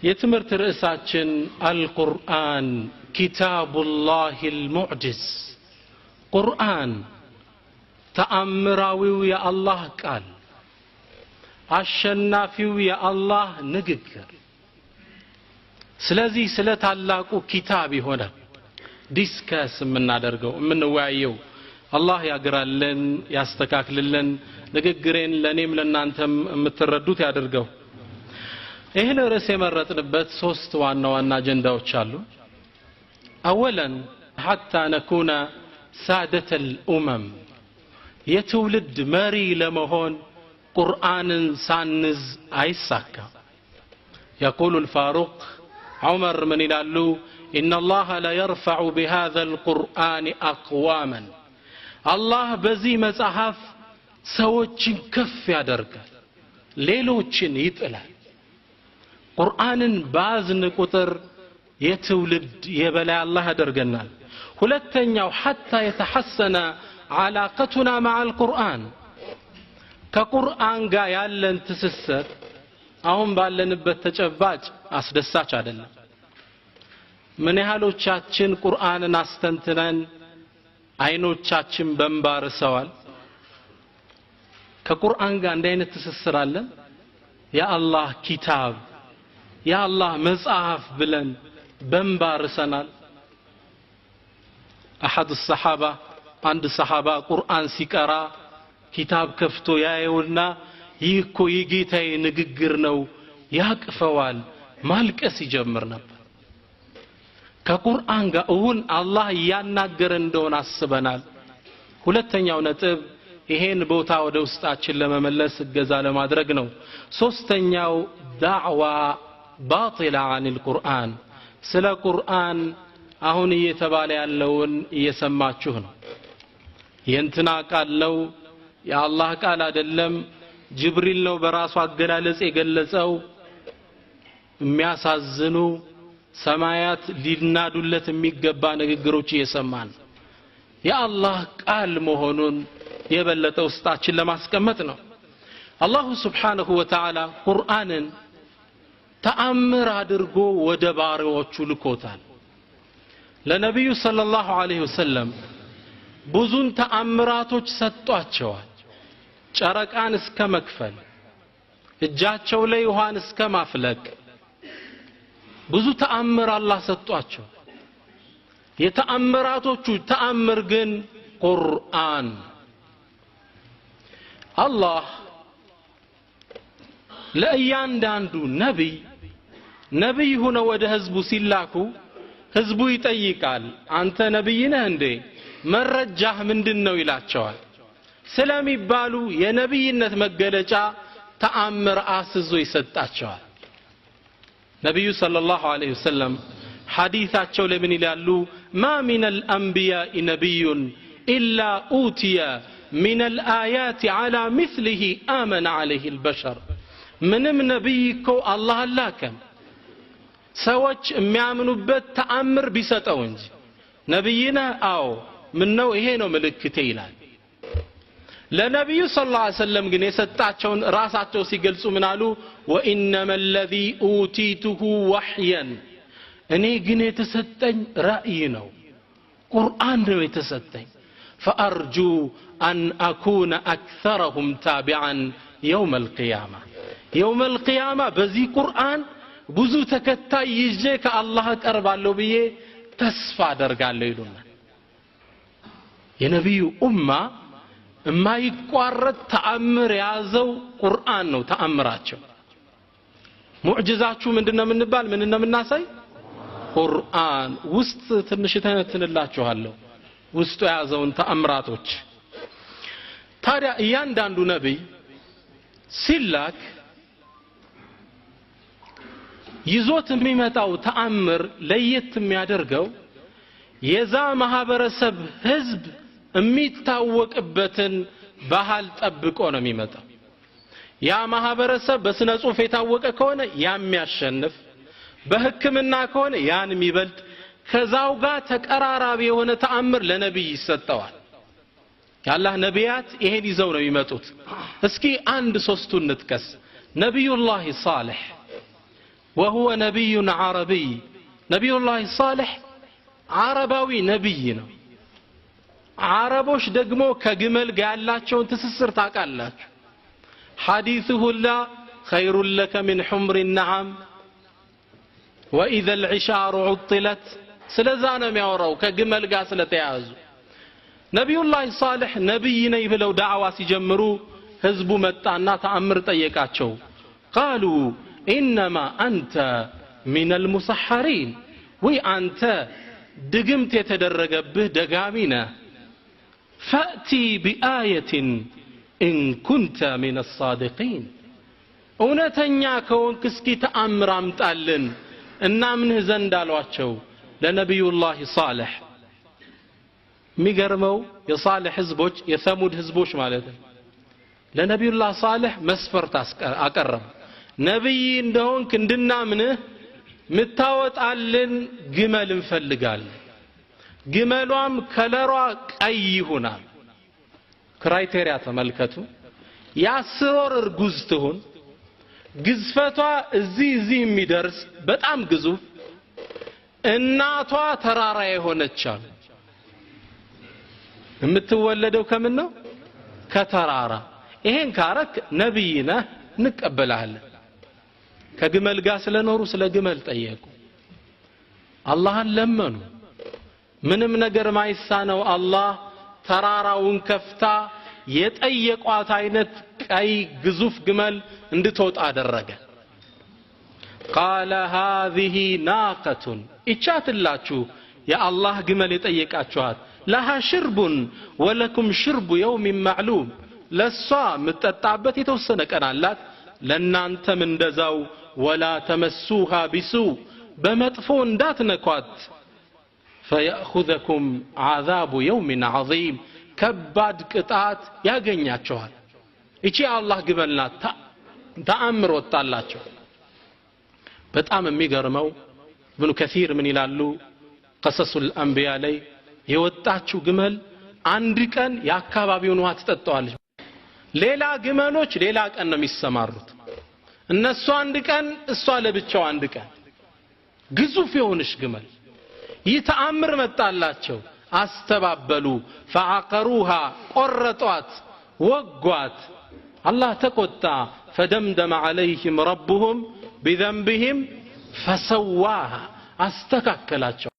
የትምህርት ርዕሳችን አልቁርአን ኪታቡላህ አልሙዕጂዝ፣ ቁርአን ተአምራዊው የአላህ ቃል፣ አሸናፊው የአላህ ንግግር። ስለዚህ ስለ ታላቁ ኪታብ ይሆናል discuss የምናደርገው፣ የምንወያየው። አላህ ያግራልን፣ ያስተካክልልን፣ ንግግሬን ለኔም ለናንተም የምትረዱት ያድርገው። ይህን ርዕስ የመረጥንበት ሶስት ዋና ዋና አጀንዳዎች አሉ። أولا حتى نكون سادة الأمم፣ የትውልድ መሪ ለመሆን ቁርአንን ሳንዝ አይሳካም። يقول الفاروق ዑመር ምን ይላሉ? إن الله ليرفع بهذا القرآن أقواما፣ አላህ በዚህ መጽሐፍ ሰዎችን ከፍ ያደርጋል፣ ሌሎችን ይጥላል። ቁርአንን ባዝን ቁጥር የትውልድ የበላይ አላህ ያደርገናል። ሁለተኛው حتى የተሐሰነ علاقتنا مع القرآن፣ ከቁርአን ጋር ያለን ትስስር አሁን ባለንበት ተጨባጭ አስደሳች አይደለም። ምን ያህሎቻችን ቁርአንን አስተንትነን አይኖቻችን በእንባ ርሰዋል? ከቁርአን ጋር እንዲህ አይነት ትስስር አለን? የአላህ ኪታብ፣ የአላህ መጽሐፍ ብለን በእንባ ርሰናል? አሐድ ሰሐባ፣ አንድ ሰሐባ ቁርአን ሲቀራ ኪታብ ከፍቶ ያየውና ይህ እኮ የጌታዬ ንግግር ነው፣ ያቅፈዋል፣ ማልቀስ ይጀምር ነበር። ከቁርአን ጋር እውን አላህ እያናገረ እንደሆነ አስበናል። ሁለተኛው ነጥብ ይሄን ቦታ ወደ ውስጣችን ለመመለስ እገዛ ለማድረግ ነው። ሶስተኛው ዳዕዋ ባጢላ አን القرآن፣ ስለ ቁርአን አሁን እየተባለ ያለውን እየሰማችሁ ነው። የእንትና ቃል ነው፣ የአላህ ቃል አይደለም፣ ጅብሪል ነው በራሱ አገላለጽ የገለጸው። የሚያሳዝኑ ሰማያት ሊናዱለት የሚገባ ንግግሮች እየሰማን የአላህ ቃል መሆኑን የበለጠ ውስጣችን ለማስቀመጥ ነው። አላሁ ስብሓነሁ ወተዓላ ቁርአንን ተአምር አድርጎ ወደ ባሪዎቹ ልኮታል። ለነቢዩ ሰለላሁ ዐለይሂ ወሰለም ብዙን ተአምራቶች ሰጧቸዋል። ጨረቃን እስከ መክፈል፣ እጃቸው ላይ ውሃን እስከ ማፍለቅ ብዙ ተአምር አላህ ሰጧቸው። የተአምራቶቹ ተአምር ግን ቁርአን። አላህ ለእያንዳንዱ ነቢይ፣ ነቢይ ሆነው ወደ ህዝቡ ሲላኩ ህዝቡ ይጠይቃል። አንተ ነቢይ ነህ እንዴ? መረጃህ ምንድን ነው ይላቸዋል። ስለሚባሉ የነቢይነት መገለጫ ተአምር አስዞ ይሰጣቸዋል። ነቢዩ ሰለላሁ ዐለይሂ ወሰለም ሐዲታቸው ለምን ይላሉ? ما من الأنبياء نبي إلا أوتي من الآيات على مثله آمن عليه البشر። ምንም ነቢይ እኮ አላህ አላከም ሰዎች የሚያምኑበት ተአምር ቢሰጠው እንጂ። ነቢይ ነህ? አዎ። ምነው? ይሄ ነው ምልክቴ ይላል። ለነቢዩ ሰለላሁ ዐለይሂ ወሰለም ግን የሰጣቸውን ራሳቸው ሲገልጹ ምን አሉ? وإنما الذي أوتيته وحيا፣ እኔ ግን የተሰጠኝ ራእይ ነው፣ ቁርአን ነው የተሰጠኝ። فأرجو أن أكون أكثرهم تابعا يوم القيامة፣ يوم القيامة በዚህ ቁርአን ብዙ ተከታይ ይዤ ከአላህ እቀርባለሁ ብዬ ተስፋ አደርጋለሁ ይሉናል። የነቢዩ ኡማ የማይቋረጥ ተአምር የያዘው ቁርአን ነው ተአምራቸው። ሙዕጅዛችሁ ምንድነው የምንባል? ምን ነው የምናሳይ? ቁርአን ውስጥ ትንሽ ተነትንላችኋለሁ ውስጡ የያዘውን ተአምራቶች። ታዲያ እያንዳንዱ ነቢይ ሲላክ ይዞት የሚመጣው ተአምር ለየት የሚያደርገው የዛ ማህበረሰብ ህዝብ የሚታወቅበትን ባህል ጠብቆ ነው የሚመጣው። ያ ማህበረሰብ በስነ ጽሁፍ የታወቀ ከሆነ ያ የሚያሸንፍ፣ በህክምና ከሆነ ያን የሚበልጥ፣ ከዛው ጋር ተቀራራቢ የሆነ ተአምር ለነብይ ይሰጠዋል። የአላህ ነቢያት ይሄን ይዘው ነው የሚመጡት። እስኪ አንድ ሶስቱን እንጥቀስ። ነቢዩላህ ሳልሕ وهو نبي عربي نبي الله صالح عرباዊ ነብይ ነው። አረቦች ደግሞ ከግመል ጋር ያላቸውን ትስስር ታውቃላችሁ። ሐዲሱ ሁላ خير لك من حمر النعم وإذا العشار عطلت ስለዛ ነው የሚያወራው ከግመል ጋር ስለተያያዙ። ነብዩላህ ሷሊህ ነብይ ነኝ ብለው ዳዕዋ ሲጀምሩ ህዝቡ መጣና ተአምር ጠየቃቸው። قالوا إنما أنت من المسحرين ወይ አንተ ድግምት የተደረገብህ ደጋሚ ነህ። فأتي بآية إن كنت من الصادقين እውነተኛ ከሆንክ እስኪ ተአምር አምጣልን እናምንህ ዘንድ አሏቸው ለነቢዩላህ ሷሊህ። የሚገርመው የሷሊህ ህዝቦች የሰሙድ ህዝቦች ማለት ነው ለነቢዩላህ ሷሊህ መስፈርት አቀረቡ። ነብይ እንደሆንክ እንድናምንህ ምታወጣልን ግመል እንፈልጋለን፣ ግመሏም ከለሯ ቀይ ይሁናል። criteria ተመልከቱ። የ10 ወር እርጉዝ ትሁን፣ ግዝፈቷ እዚህ እዚህ የሚደርስ በጣም ግዙፍ፣ እናቷ ተራራ የሆነች አሉ። የምትወለደው ከምን ነው? ከተራራ። ይሄን ካረክ ነብይ ነህ እንቀበልሃለን። ከግመል ጋር ስለኖሩ ስለ ግመል ጠየቁ፣ አላህን ለመኑ። ምንም ነገር ማይሳነው አላህ ተራራውን ከፍታ የጠየቋት አይነት ቀይ ግዙፍ ግመል እንድትወጣ አደረገ። قال هذه ناقة እቻትላችሁ የአላህ ግመል የጠየቃችኋት لها شرب ولكم شرب يوم معلوم ለሷ የምትጠጣበት የተወሰነ ቀን አላት፣ ለእናንተም እንደዛው። ولا تمسوها بسوء በመጥፎ እንዳትነኳት። فيأخذكم عذاب يوم عظيم ከባድ ቅጣት ያገኛቸዋል። እቺ የአላህ ግመል ናት። ተአምር ወጣላቸው። በጣም የሚገርመው ኢብኑ ከሲር ምን ይላሉ? ቀሰሱል አንቢያ ላይ የወጣችው ግመል አንድ ቀን የአካባቢውን ውሃ ትጠጣዋለች። ሌላ ግመሎች ሌላ ቀን ነው የሚሰማሩት። እነሱ አንድ ቀን፣ እሷ ለብቻው አንድ ቀን። ግዙፍ የሆነች ግመል። ይህ ተአምር መጣላቸው። አስተባበሉ። ፈዐቀሩሃ ቆረጧት፣ ወጓት። አላህ ተቆጣ። ፈደምደመ ዐለይሂም ረቡሁም ቢዘንቢሂም ፈሰዋሃ አስተካከላቸው።